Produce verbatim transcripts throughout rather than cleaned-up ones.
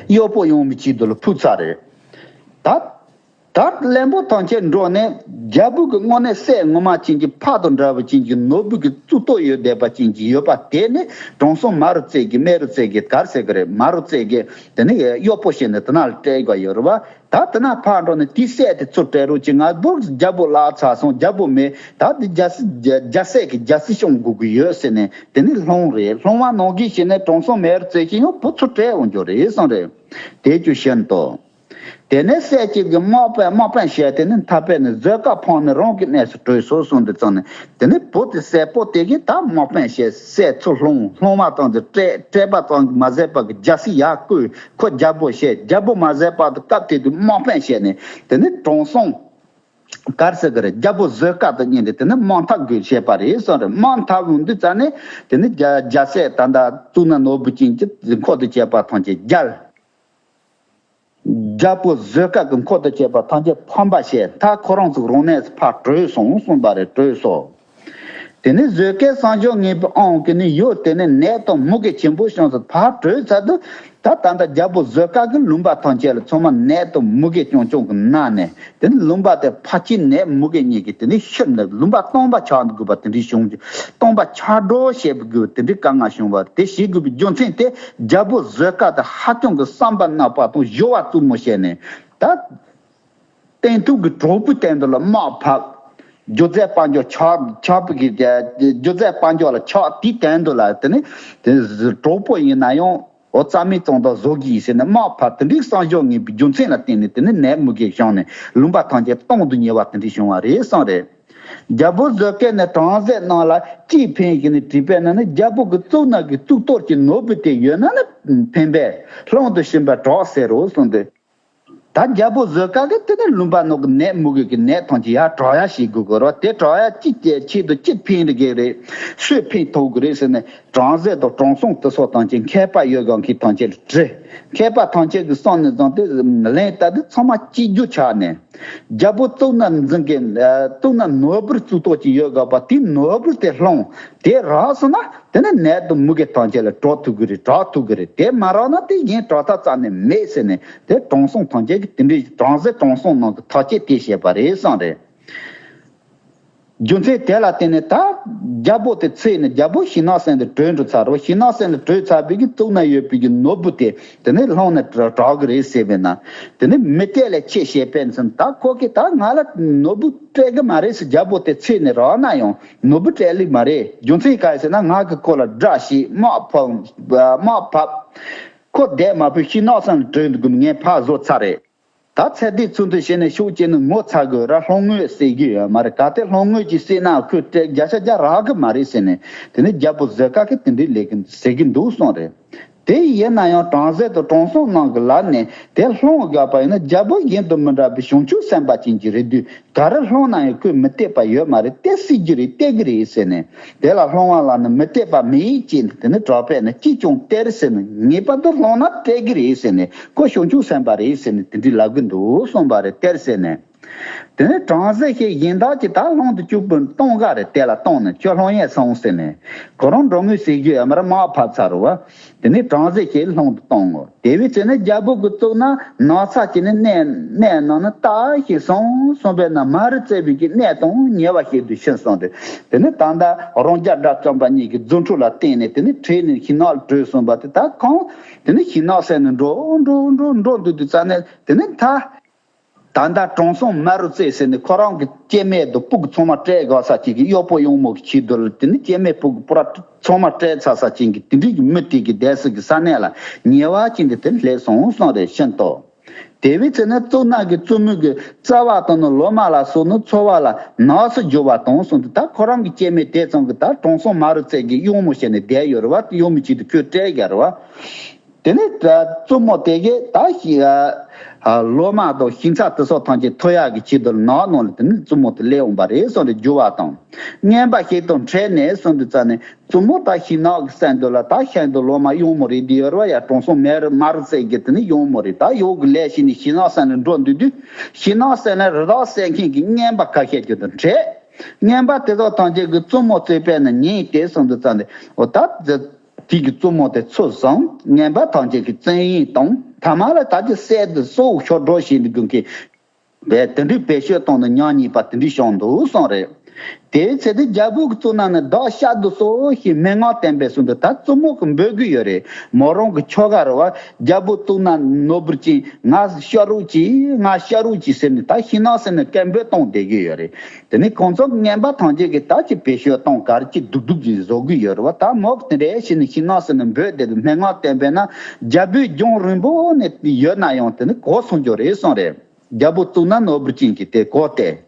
གཡོག་པོ་ཡོང་མི་ཆེད་དུ་ལ་ཕུལ་ཚར་རེད། ད། ད་བློན་པོ་ཐམས་ཅད་འགྲོ་ནས་རྒྱལ་པོ་གི་དངོས་གནས་སྲས་ངོ་མ་ཅན་གྱི་ཕ་དང་འདྲ་བ་ཅན་གྱི་ནོར་བུ་གི་གཙུག་ཏོར་ཡོད་བསྡད་པ་ཅན་གྱི་ཡོད་པ་དེ་ནི་དྲང་སྲོང་མ་རུ་རྩེ་གི་མེ་རུ་རྩེ་གི་གར་ཟེར་གི་རེད། མ་རུ་རྩེ་གི་དེ་ནི་གཡོག་པོ་བྱས་ནས་དེ་ན་ལ་སྤྲད་དགོས་ཡོད་རེད་བ། ད་དེ་ན་ཕར་འགྲོ་ནས་དེའི་སྲས་དེ་ཚུར་སྤྲད་རོགས་ཅིག་ང་བུ་རྒྱལ་པོ་བརླག་ཚར་སོང་། རྒྱལ་པོ་མེད། ད་དེ་རྒྱལ་སྲས་རྒྱལ་རྒྱལ་སྲས་ཀྱི་རྒྱལ་སྲིད་སྐྱོང་དགོས་ཀྱི་ཡོད་ཟེར་ནས་དེ་ནི་སློང་རེད། སློང་བ་ནང་གིས་བྱས་ནས་དྲང་སྲོང་མེ་རུ་རྩེ་གིས་ཡང་བུ་ཚུར་སྤྲད་འོང་རྒྱུ་རེད་གསུངས་རེད། དེ་ཅུ་བཞིན་དུ། དེ་ནས་སྲས་གཅིག་གིས་དམག་དཔོན་དམག་དཔོན་བྱས། དེ་ནས་མཐའ་དཔོན་ནི་བཟོད་དཀའ་ཕངས་ནས་རང་གི་གནས་སུ་བྲོས་སོ་གསུངས་དུས་ཙམ་ནས། དེ་ནས་བུ་དེ་སྲས་པོ་དེ་གིས་ད་དམག་དཔོན་བྱས། སྲས་ཚུར་སློང་། སློང་བ་ཙམ་གྱིས་སྤྲད། སྤྲད་པ་ཙམ་གྱིས་མ་ཟད་པར་གྱི་རྒྱལ་སྲིད་ཡར་བསྐོས། ཁོ་རྒྱལ་པོ་བྱས། རྒྱལ་པོ་མ་ཟད་པར་དུ་སྐབས་དེ་དུས་དམག་དཔོན་བྱས་ནས་དེ་ནས་དྲང་སྲོང་གར་ཟེར་གི་རེད། རྒྱལ་པོ་བཟོད་དཀའ་དང་གཉིས་དེ་དེ་ནས་དམག་འཐབ་དགོས་བྱས་པ་རེད་གསུངས་རེད། དམག་འཐབ་འོང་དུས་ཙམ་ནས་དེ་ནས་རྒྱལ་རྒྱལ་སྲས་ད་ལྟ་གཙུག་ན་ནོར་བུ་ཅན་གྱི་འཁོར་དུ་བཅས་པ་ཐམས་ཅད་རྒྱལ། རྒྱལ་པོ་བཟོད་དཀའ་གི་འཁོར་དུ་བཅས་པ་ཐམས་ཅད་ཕམ་པ་བྱས། མཐའ་ཁོ་རང་ཚོ་རང་གནས་སུ་ཕར་བྲོས་སོང་གསུངས་པ་རེད། བྲོས་སོ། དེ་ནས་བཟོད་དཀའི་གསང་སྦྱོར་ངེས་པའི་དབང་གིས་ནི་ཡུལ་དེ་ནས་ནད་དང་མུ་གེ་ཆེན་པོ་བྱུང་སོང་། ཕར་བྲོས་ཚར་དུས་ད་ད་ལྟ་རྒྱལ་པོ་བཟོད་དཀའ་གི་ལུང་པ་ཐམས་ཅད་ལ་ཚང་མ་ནད་དང་མུ་གེ་རྐྱང་རྐྱང་གི་ན་ནས། དེ་ནི་ལུང་པ་དེ་ཕལ་ཆེར་ནད་མུ་གེ་གཉིས་ཀྱིས་དེ་ནི་ཤི་ནས་ལུང་པ་སྟོང་པ་ཆགས་འདུག་པ་དེ་འདྲའི་བྱུང་རྒྱུ། སྟོང་པ་ཆགས་འགྲོ་བྱེད་དགོས་པ་དེ་འདྲའི་དཀའ་ངལ་བྱུང་བ་དེ་བྱེད་དགོས་པའི་རྒྱུ་མཚན་དེ་རྒྱལ་པོ་བཟོད་དཀའ་དེ་ཧ་ཅང་གི་བསམ་པ་ནག་པ་དང་གཞོན་བ་རྩུབ་མོ་བྱས་ནས་ད་སྟེང་ཐུག་གི་གྲོགས་པོའི་སྟེང་དུ་ལ་དམག་ཕབ། སྒྱུ་རྩལ་དཔལ་འབྱོར་ཆག་ཆག་པའི་གི་སྒྱུ་རྩལ་དཔལ་འབྱོར་ལ་ཆག་དེའི་སྟེང་དུ་ལ་དེ་ནི་དེ་གྲོགས་པོ་ཡིན་ན་ཡང་། འོ་རྩ་མེད་གཙང་དག་བཟོ་གི་ཡིན་ཟེར་ནས་དམག་ཕབ། དེ་འདྲའི་གསང་སྦྱོར་ངན་པའི་རྒྱུ་མཚན་ལ་བརྟེན་ནས་དེ་ནི་ནད་མུ་གེ་བྱུང་ནས་ལུང་པ་ཐམས་ཅད་སྟོང་དུ་ཉེ་བ་དེ་འདྲའི་བྱུང་བ་རེད་གསུངས་རེད། རྒྱལ་པོ་བཟོད་དཀའ་ནས་བྲམ་ཟེ་རྣམས་ལ་ཅི་ཕན་ཞེས་ནས་དྲིས་པས་ན་ནི། རྒྱལ་པོ་གི་གཙུག་ན་གི་གཙུག་ཏོར་གྱི་ནོར་བུ་དེ་ཡོད་ན་ནི་ཕན་པས། སློང་དུ་ཕྱིན་པས་དྲག་ཟེར་རོ་གསུངས་ཏེ། ད་རྒྱལ་པོ་བཟོད་དཀའ་གི་དེ་ནི་ལུང་པ་ནང་གི་ནད་མུ་གེ་གི་ནད་ཐམས་ཅད་ཡར་དྲག་ཡག་བྱེད་དགོས་གི་རེད། དེ་དྲག་ཡག་ཅི་ཆེད་དུ་ཅི་ཕན་རེད་གི་རེད། སུས་ཕན་ཐོགས་གི་རེད་ཟེར་ནས་བྲམ་ཟེ་དང་དྲང་སྲོང་དེ་སོགས་ཐམས་ཅད་མཁས་པ་ཡོད་གང་གི་ཐམས་ཅད་ལ་དྲིས། མཁས་པ་ཐམས་ཅད་ཀྱིས་གསུངས་ནས་བཟུང་སྟེ་ལན་བཏབ་དུས་ཚང་མ་གཅིག་གྱུར་ཆགས་ནས། རྒྱལ་པོ་གཙུག་ན་འཛིན་གྱི་གཙུག་ན་ནོར་བུར་གཙུག་ཏོར་གྱི་ཡོད་དགོས་པ་དེའི་ནོར་བུ་དེ་སློང་། དེ་རག་སོང་ན་དེ་ནི་ནད་དང་མུ་གེ་ཐམས་ཅད་ལ་དྲག་ཐུབ་ཀྱི་རེད། དྲག་ཐུབ་ཀྱི་རེད། དེ་མ་རག་ན་དེ་གཞན་དྲག་ཐབས་རྩ་ནས་མེད་ཟེར་ནས་དེ་དྲང་སྲོང་ཐམས་ཅད་ཀྱིས་དེ་འདྲའི་བྲམ་ཟེ་དྲང་སྲོང་རྣམས་ཀྱིས་ཐག་གཅོད་དེ་བྱས་པ་རེད་གསུངས་རེད། རྒྱུ་མཚན་དེ་ལ་བརྟེན་ནས་ད་རྒྱལ་པོ་དེ་ཚེ་ནས་རྒྱལ་པོ་ཞིང་ནགས་གསེབ་ཏུ་བྲོས་འགྲོ་ཚར་རོ། ཞིང་ནགས་གསེབ་ཏུ་བྲོས་ཚར་བའི་གི་གཙུག་ན་ཡོད་པའི་གི་ནོར་བུ་དེ་དེ་ནས་སློང་ནས་དྲག་གི་རེད་ཟེར་བས་ན། དེ་ནས་མི་དེ་ལས་ཆེ་བྱས་པས་ཙམ་ད་ཁོ་གིས་ད་ང་ལ་ནོར་བུ་སྤྲད་གི་མ་རེད་ཟེར། རྒྱལ་པོ་དེ་ཚེ་ནས་རག་ན་ཡང་ནོར་བུ་སྤྲད་ལེ་མ་རེད། རྒྱུ་མཚན་ག་རེ་ཟེར་ན་ང་གིས་ཁོ་ལ་དགྲ་བྱས། དམག་ཕབ། དམག་ཕབ། ཁོ་བསྡད་མ་ཕོད་ཞིང་ནགས་གསེབ་ལ་བྲོས་འདུག་གི། ངས་ཕར་བཟོ་ཚར་རེད། ད་ཚེ་འདིའི་ཚུལ་དུ་བྱས་ནས་ཤུགས་བསྐྱེད་ནས་ངོ་ཚ་དགོས་ར། སློང་དངུལ་ཟེར་གྱི་ཡོད་མ་རེད། གལ་ཏེ་སློང་དངུལ་ཅིག་བསྲེས་ན་ཁོས་སྤྲད་བརྒྱ་ཆ་བརྒྱ་རག་གི་མ་རེད་ཟེར་ནས་དེ་ནས་རྒྱལ་པོ་བཟོད་དཀའ་གིས་དེ་འདྲའི་ལས་ཀྱི་ཟེར་གྱི་འདུག་གསུངས་རེད། དེ་ཡིན་ན་ཡང་བྲམ་ཟེ་དང་དྲང་སྲོང་རྣམས་ཀྱི་ལག་ནས་དེ་སློང་དགོས་པ་ཡིན་ན་རྒྱལ་པོ་གཞན་དང་མི་འདྲ་བའི་བྱང་ཆུབ་སེམས་དཔའ་ཅན་གྱི་རེད་དུས་ག་རེ་སློང་ན་ཡང་ཁོས་མི་སྟེར་བ་ཡོད་མ་རེད། སྟེར་སྲིད་ཀྱི་རེད། སྟེར་གི་རེད་ཟེར་ནས། དེ་ལ་སློང་བ་ལ་ནི་མི་སྟེར་བ་མེད་ཅེས་དེ་ནི་གྲགས་པས་ན་ཅི་ཀྱང་སྟེར་ཟེར་ནས། ངེས་པར་དུ་སློང་ན་སྤྲད་ཀྱི་རེད་ཟེར་ནས། ཁོ་བྱང་ཆུབ་སེམས་དཔའ་རེད་ཟེར་ནས་དེ་འདྲའི་ལབ་ཀྱི་འདུག་གསུངས་པ་རེད། སྟེར་ཟེར་ནས། དེ་ནས་བྲམ་ཟེ་ཞིག་གཞན་དག་གིས་ད་སློང་དུ་བཅུག་པར་གཏོང་ག་རེད། དེ་ལ་གཏོང་ནས་ཁྱོད་སློང་ཡས་སོང་ཟེར་ནས། ཁོ་རང་འགྲོ་དངུལ་ཟེར་རྒྱུ་ཡོད་མ་རེད། དམག་ཕབ་ཚར་རོ་བ། དེ་ནས་བྲམ་ཟེ་ཞིག་སློང་དུ་གཏོང་ངོ་། དེ་བས་ཚེ་ནི་རྒྱལ་པོ་གི་གཙུག་ན་ནགས་ཚལ་གྱི་ནི་གནས་གནས་རྣམས་ནི་བལྟ་ཞིང་སོང་གསུངས་པས་ན་མ་རུ་རྩེ་བའི་གི་གནས་དང་ཉེ་བ་ཞིག་ཏུ་ཕྱིན་སོང་སྟེ། དེ་ནི་ད་ལྟ་རང་རྒྱལ་དགྲ་བཅོམ་པ་གཉིས་ཀྱི་རྫུ་འཕྲུལ་ལ་བརྟེན་ནས་དེ་ནི་ཁྲིད་ནས་ཞིང་ནགས་ལ་བྲོས་སོང་བ་དེ། ད་གང་དེ་ནི་ཞིང་ནགས་གསེབ་ནས་འགྲོ་འགྲོ་འགྲོ་འགྲོ་འདུག་དུས་ཙ་ནས་དེ་ནི་ད། ད་ལྟ་དྲང་སྲོང་མ་རུ་རྩེ་ཟེར་ནས་ཁོ་རང་གི་སྐྱེ་དམན་དང་སྤུ་གུ་ཚང་མ་སྤྲད་དགོས་ས་ཅིག་གི་གཡོག་པོ་གཡོག་མོ་གི་ཆེད་དུ་ལ་དེ་ནི་སྐྱེ་དམན་སྤུ་གུ་པུ་ར་ཚང་མ་སྤྲད་ཚར་ས་ཅན་གྱི་དེ་འདྲའི་གི་མི་དེ་གི་བསྡད་ས་གི་ས་གནས་ལ་ཉེ་བ་ཅན་དུ་དེ་སླེབས་སོང་གསུངས་རེད་ཤིན་ཏུ། དེ་བས་ཚེ་ན་གཙུག་ན་གི་བཙུན་མོ་གི་རྩ་བ་དང་ནི་ལོ་མ་ལ་སོགས་ནི་འཚོ་བ་ལ་ནགས་སུ་རྒྱུ་བ་དང་གསུངས་ཏེ། ད་ཁོ་རང་གི་སྐྱེ་དམན་དེ་ཚང་གི་ད་དྲང་སྲོང་མ་རུ་རྩེ་གི་གཡོག་མོ་བྱས་ནས་བསྡད་ཡོད་རེད་བ། གཡོག་མོ་ཆེད་དུ་ཁོས་སྤྲད་ཡོད་རེད་བ། དེ་ནས་བཙུན་མོ་དེ་གས་ད་ཤི་ལོ་མ་དང་ཤིང་ཚ་དེ་སོགས་ཐམས་ཅད་འཐུ་ཡག་གི་ཆེད་དུ་ནགས་ནང་ལ་དེ་ནས་བཙུན་མོ་དེ་སླེབས་འོང་བ་རེད་གསུངས་ཏེ། རྒྱུ་བ་དང་། རྔན་པ་ཞིག་དང་འཕྲད་ནས་གསུངས་དུས་ཙ་ནས་བཙུན་མོ་ད་ཤིང་ནགས་ཀྱི་གསེབ་འདི་ལ་ད་ཤིན་ཏུ་ལོ་མ་གཡོག་མོ་རེད་དེ་ཡོད་རེད་བ། ཡ་དྲང་སྲོང་མ་རུ་མ་རུ་རྩེ་གི་དེ་ནས་གཡོག་མོ་རེད། ད་གཡོག་གི་ལས་བྱས་ནས་ཤིང་ནགས་གསེབ་ལ་འགྲོ་འདུག་དུས་ཤིང་ནགས་གསེབ་ལ་རི་དྭགས་བསད་མཁན་གྱི་རྔན་པ་ཁ་ཤས་ཀྱི་དང་འཕྲད། རྔན་པ་དེ་དག་ཐམས་ཅད་ཀྱིས་བཙུན་མོ་རྩོད་པས་ན་ཉན་ཏེ་གསུངས་དུས་ཙ་ནས། འོ་ད། དེ་གི་བཙུན་མོ་དེ་ཚུར་བཟུང་། རྔན་པ་ཐམས་ཅད་ཀྱིས་བཙན་གཡེམ་དང་ཐ་ ཐ་མ་ལ་ད་ཅི་སྲས་དེ་སྲོག་ཤོར་འགྲོ་བྱས་འདི་དགོས་མཁན། བས་དེ་འདྲའི་བེད་སྤྱོད་བཏང་ནས་ཉག་ཉེས་པ་དེ་འདྲའི་བྱུང་འདུག་གསུངས་རེད། དེའི་ཚེ་དེ་རྒྱལ་པོ་གི་གཙུག་ན་ནི་བདག་གཤགས་འདུག་སོ་ཞེས་སྨྲེ་སྔགས་བསྟན་པས་གསུངས་འདུག་ད་བཙུན་མོ་གི་འབོད་ཀྱི་ཡོད་རེད། མོ་རང་གི་ཁྱོ་ག་རེད་བ། རྒྱལ་པོ་གཙུག་ན་ནོར་བུར་ཅན་ང་གཤགས་རོགས་གྱིས། ང་གཤགས་རོགས་གྱིས་ཟེར་ནས་ད་ཤིང་ནགས་ཟེར་ནས་སྐད་འབོད་གཏོང་བསྡད་ཀྱི་ཡོད་རེད། དེ་ནས་ཁོང་ཚོ་ངན་པ་ཐམས་ཅད་ཀྱིས་ད་ཅི་བེད་སྤྱོད་གཏོང་གར་ཅི་སྡུག་སྡུག་ཅིག་བཟོ་གི་ཡོད་རེད་བ། ད་མོ་གི་དེ་འདྲའི་ཞིག་ནས་ཤིང་ནགས་ཟེར་ནས་འབོད་བསྡད་དུས་སྨྲེ་སྔགས་བསྟན་པས་ན་རྒྱལ་པོས་ལྗོངས་རིང་པོ་ནས་ཡོད་ན་ཡང་དེ་ནི་གོ་སོང་རྒྱུ་རེད་གསུངས་རེད། རྒྱལ་པོ་གཙུག་ན་ནོར་བུར་ཅན་གྱིས་དེ་གོ་སྟེ།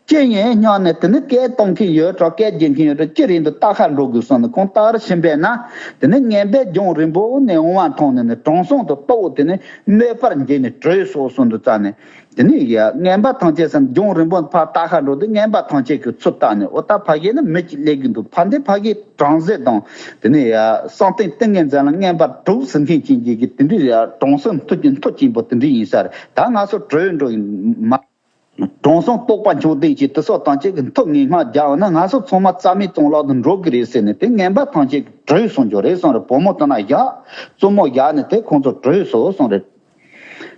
ཅི་ཡིན་སྙམ་ནས་དེ་ནི་སྐད་གཏོང་མཁན་ཡོད་འགྲོ། སྐད་རྒྱག་མཁན་ཡོད་འགྲོ། ཅི་རེད་འདུག་ལྟ་ག་འགྲོ་དགོས་གསུངས་ནས་ཁོང་ལྟ་བར་ཕྱིན་པས་ན། དེ་ནི་ངན་པས་ལྗོངས་རིང་པོ་ནས་འོང་བ་མཐོང་ནས་ནི་དྲང་སྲོང་དུ་ལྟོ་དེ་ནི་གནོད་པར་འགྱེལ་ནས་བྲོས་སོ་གསུངས་འདུག་རྩ་ནས། དེ་ནི་ཡ་ངན་པ་ཐམས་ཅད་སམ་ལྗོངས་རིང་པོ་ཕར་ལྟ་ག་འགྲོ་དུས་ངན་པ་ཐམས་ཅད་ཀྱིས་ཚུར་ལྟ་ནས་འོ་ད་ཕ་གི་ནི་མི་གཅིག་སླེབས་ཀྱི་འདུག་ཕ་འདི་ཕ་གི་བྲམ་ཟེ་དང་དེ་ནི་ཡ་བསམ་གཏན་ཏིང་ངེ་འཛིན་ལ་རྔན་པ་དྲུག་ཟིན་མཁན་ཅན་གྱི་གི་དེ་འདྲའི་ཡ་དྲང་སྲོང་མཐུ་ཅན་མཐུ་ཆེན་པོ་དེ་འདྲ་ཡིན་ས་རེད། ད་ང་ཚོ་བྲོས་འགྲོ་ཡིན་མ། དྲང་སྲོང་རྟོགས་པ་མཆོག་ལྡན་གྱིས་དེ་སོགས་ཐམས་ཅད་ཀྱི་མཐུ་ངན་སྔགས་རྒྱག་པ་ན་ང་ཚོ་ཚང་མ་རྩ་མེད་གཏོང་ལོག་ཏུ་འགྲོ་གི་རེད་ཟེར་ནས་དེ་ངན་པ་ཐམས་ཅད་ཀྱིས་བྲོས་སོང་རྒྱུ་རེད་གསུངས་རེད། བུ་མོ་དེ་ན་བཞག་བཙུན་མོ་བཞག་ནས་དེ་ཁོང་ཚོ་བྲོས་སོ་གསུངས་རེད།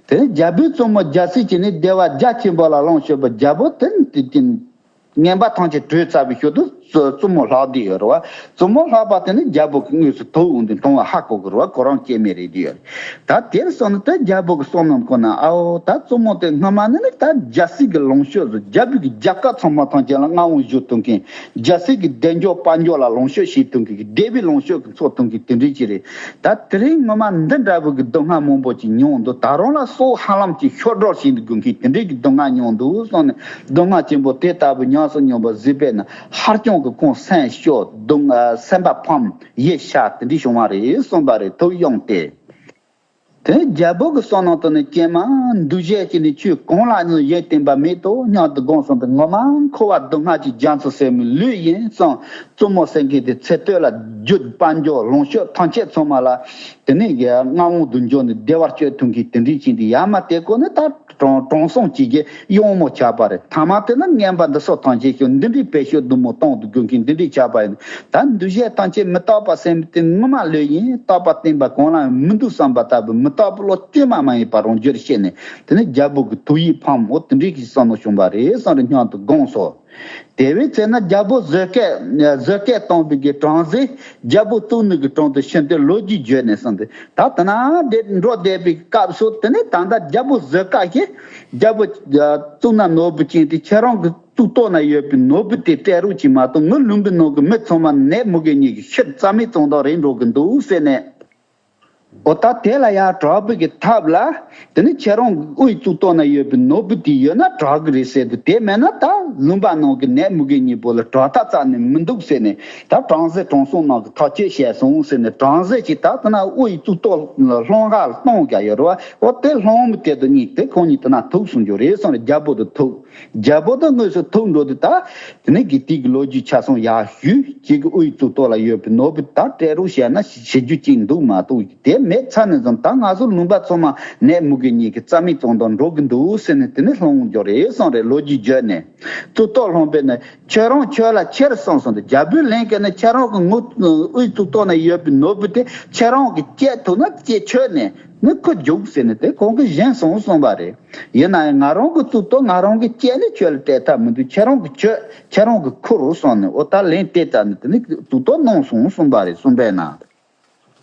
དེ་ནས་རྒྱལ་པོའི་བཙུན་མོ་རྒྱལ་སྲས་ཀྱིས་ནི་བདེ་བ་རྒྱ་ཆེན་པོ་ལ་ལོངས་སྤྱོད་པ། རྒྱལ་པོ་དེ་ནི་དེ་དེ་ངན་པ་ཐམས་ཅད་བྲོས་ཚར་བའི་ཤུལ་དུ་བཙུན་བཙུན་མོ་ལྷག་བསྡད་ཡོད་རེད་བ། བཙུན་མོ་ལྷག་པ་དེ་ནི་རྒྱལ་པོ་གི་དངོས་སུ་ཐུག་འོང་དུས་མཐོང་བ་ཧ་གོ་གི་རེད་བ། ཁོ་རང་སྐྱེ་དམན་རེད་བསྡད་ཡོད་རེད། ད་དེར་སོང་ནས་ད་རྒྱལ་པོ་གི་བསམ་ནམ་ཁོ་ན་ཨའོ་ད་བཙུན་མོ་དེ་སྔ་མ་ནི་ནི་ད་རྒྱལ་སྲིད་ཀྱི་ལོངས་སྤྱོད་བཟོ། རྒྱལ་པོ་གི་རྒྱལ་ཁབ་ཚང་མ་ཐམས་ཅད་ལ་མངའ་དབང་ཞུ་ཐུབ་མཁན། རྒྱལ་སྲིད་ཀྱི་བདེ་འཇགས་དཔལ་འབྱོར་ལ་ལོངས་སྤྱོད་བྱེད་ཐུབ་མཁན་གྱི་བདེ་བའི་ལོངས་སྤྱོད་ཀྱི་འཚོ་ཐུབ་མཁན་དེ་འདྲའི་ཅིག་རེད། ད་དེ་རིང་ངོ་མ་འདི་འདྲ་བོ་གི་སྡུག་བསྔལ་མང་པོ་ཅིག་མྱོང་འདུག་ད་རུང་ལ་སྲོག་ཧ་ལམ་གྱི་ཤོར་འགྲོ་བཞིན་དུ་དགོས་མཁན་དེ་འདྲའི་གི་སྡུག་བསྔལ་མྱོང་འདུག་གསུངས་ནས། སྡུག་བསྔལ་ཆེན་པོ་དེ་ལྟ་བུ་ཉམས་སུ་མྱོང་བ་གཟིགས་པས་ན་ཧ་ཅང་གི་ཁོང་སེམས་སྐྱོ། སྡུག་བསྔལ་སེམས་པ་ཕམ། ཡིད་ཆད་དེ་འདྲའི་བྱུང་བ་རེད་གསུངས་པ་རེད། ཐུགས་དབྱུང་སྟེ། དེ་ནས་རྒྱལ་པོ་གི་བསམ་ནང་དུ་ནི་ཀྱེ་མ་འདུ་བྱེད་ཀྱི་ནི་ཆོས་གང་ལ་ནི་ཡིད་བརྟན་པ་མེད་དོ་སྙམ་དུ་དགོངས་སོང་སྟེ། ངོ་མ་འཁོར་བ་སྡུག་བསྔལ་གྱི་རྒྱ་མཚོ་ཟེར་མི་ལུས་ཡིན་གསུངས། བཙུན་མོ་ཟེར་མཁན་དེ་ཚེ་སྟོད་ལ་རྒྱུ་དཔལ་འབྱོར་ལོངས་སྤྱོད་ཐམས་ཅད་ཚང་མ་ལ་དེ་ནས་མངའ་དབང་དུ་འབྱོར་ནས་བདེ་བར་སྤྱོད་ཐུབ་མཁན་དེ་འདྲའི་ཅིག་འདི་ཡ་མ་དེ་ཀོ་ནི་ད་དྲང་དྲང་སྲོང་གཅིག་གི་གཡང་མོ་ཆགས་པ་རེད། ཐ་མ་དེ་ནི་ངན་པ་འདི་སོགས་ཐམས་ཅད་ཀྱང་འདི་འདྲའི་བེད་སྤྱོད་སྡུག་མོ་གཏོང་དུ་དགོས་མཁན་འདི་འདྲའི་ཆགས་པ་ཡིན། ད་འདུ་བྱེད་ཐམས་ཅད་མི་རྟག་པ་སེམས་དེ་ངོ་མ་ལོས་ཡིན། རྟག་པ་བརྟན་པ་གང་ལ་མི་འདུག་བསམ་པ་ལྟ་བུ་མི་རྟག་པ་བློ་བརྟན་པ་མ་ཡིན་པ་རང་རྒྱུར་ཤེས་ནས་དེ་ནི་རྒྱལ་པོ་གི་ཐུགས་ཡིད་ཕམ། འོ་དེ་འདྲའི་གི་བསམ་བློ་བྱུང་བ་རེད་བསམ་རེ་སྙམ་དུ་དགོངས་སོ། དེ་བས་ཚེ་ན་རྒྱལ་པོ་བཟོད་སྐལ་བཟོད་སྐལ་གཏོང་བའི་གི་བྲམ་ཟེ་རྒྱལ་པོ་གཙུག་ནི་གི་དྲུང་དུ་ཕྱིན་ཏེ་ལོ་རྒྱུས་བརྗོད་ནས་གསུངས་ཏེ། ད་དེ་ན་དེ་འགྲོ་བསྡད་པའི་སྐབས་སུ་དེ་ནས་ད་ལྟ་རྒྱལ་པོ་བཟོད་སྐལ་གྱིས་རྒྱལ་པོ་གཙུག་ན་ནོར་བུ་ཅན་དེ་ཁྱེད་རང་གི་གཙུག་ཏོར་ན་ཡོད་པའི་ནོར་བུ་དེ་སྤྲད་རོགས་གྱིས་མ་གཏོགས་ངའི་ལུང་པའི་ནང་གི་མི་ཚང་མ་ནད་མུ་གེ་གཉིས་ཀྱིས་ཤི་རྩ་མེད་བཙོང་དང་རེད་འགྲོ་གི་འདུག་ཟེར་ནས། འོ་ད་དེ་ལ་ཡང་དྲག་པོའི་གི་ཐབས་ལ་དེ་ནི་ཁྱེད་རང་གི་དབུའི་གཙུག་ཏོར་ན་ཡོད་པའི་ནོར་བུ་དེ་ཡོད་ན་དྲག་གི་རེད་ཟེར་དུས། དེ་མེད་ན་ད་ལུང་པ་ནང་གི་ནད་མུ་གེ་གཉིས་པོ་ལ་དྲག་ཐབས་རྩ་ནས་མི་འདུག་ཟེར་ནས། ད་བྲམ་ཟེ་དྲང་སྲོང་རྣམས་ཀྱིས་ཐག་གཅོད་བྱས་སོང་ཟེར་ནས། བྲམ་ཟེ་གྱིས་ད་དེ་ན་དབུའི་གཙུག་ཏོར་སློང་ག་སྟོང་རྒྱག་ཡོད་རེད་བ། འོ་དེ་སློང་མི་དེ་དུ་གཉིས་དེ་ཁོང་གཉིས་དེ་ན་ཐུག་སོང་རྒྱུ་རེད་གསུངས་རེད། རྒྱལ་པོ་དུ་ཐུག་རྒྱལ་པོ་དང་དངོས་སུ་ཐུག་འགྲོ་དུས་ད་དེ་ནས་དགེ་སྡིག་གི་ལོ་རྒྱུས་ཆ་ཚང་ཡག་ཞུས། ཁྱེད་ཀྱི་དབུའི་གཙུག་ཏོར་ལ་ཡོད་པའི་ནོར་བུ་ད་སྤྲད་རོགས་བྱས་ན་བྱེད་རྒྱུ་ཅིག་འདུག་མ་གཏོགས་དེ་མེད་ཚར་ནས་བཟུང་ད་ང་ཚོ་ལུང་པ་ཚང་མ་ནད་མུ་གེ་གཉིས་ཀྱིས་རྩ་མེད་བཙོང་དང་འགྲོ་གི་འདུག་ཟེར་ནས་དེ་ནས་སློང་འགྱོ་རེད་གསུངས་རེད། ལོ་རྒྱུས་བརྗོད་ནས་གཙུག་ཏོར་སློང་པས་ན་ཁྱོད་རང་ཁྱོད་ལ་ཁྱེར་སོང་གསུངས་ཏེ། རྒྱལ་པོས་ལན་བསྐྱལ་ནས་ཁྱེད་རང་གི་ངོ་དབུའི་གཙུག་ཏོར་ན་ཡོད་པའི་ནོར་བུ་དེ་ཁྱེད་རང་གིས་སྤྱད་ཐུབ་ན་སྤྱད་ཆོག་ནས་ནི་ཁོ་རྒྱུགས་ཟེར་ནས་དེ་ཁོང་གིས་བཞེངས་སོང་གསུངས་པ་རེད། ཡིན་ན་ཡང་ང་རང་གི་གཙུག་ཏོར་ང་རང་གིས་སྤྱད་ནས་ཁྱོད་ལ་སྤྲད་ཐབས་མི་འདུག་ཁྱེད་རང་གིས་ཁྱོད་ཁྱེད་རང་གིས་ཁུར་རོགས་གསུངས་ནས། འོ་ད་ལན་དེ་ལྟར་ནས་དེ་ནས་གཙུག་ཏོར་གནང་སོང་གསུངས་པ་རེད། གསུངས་པས་ན།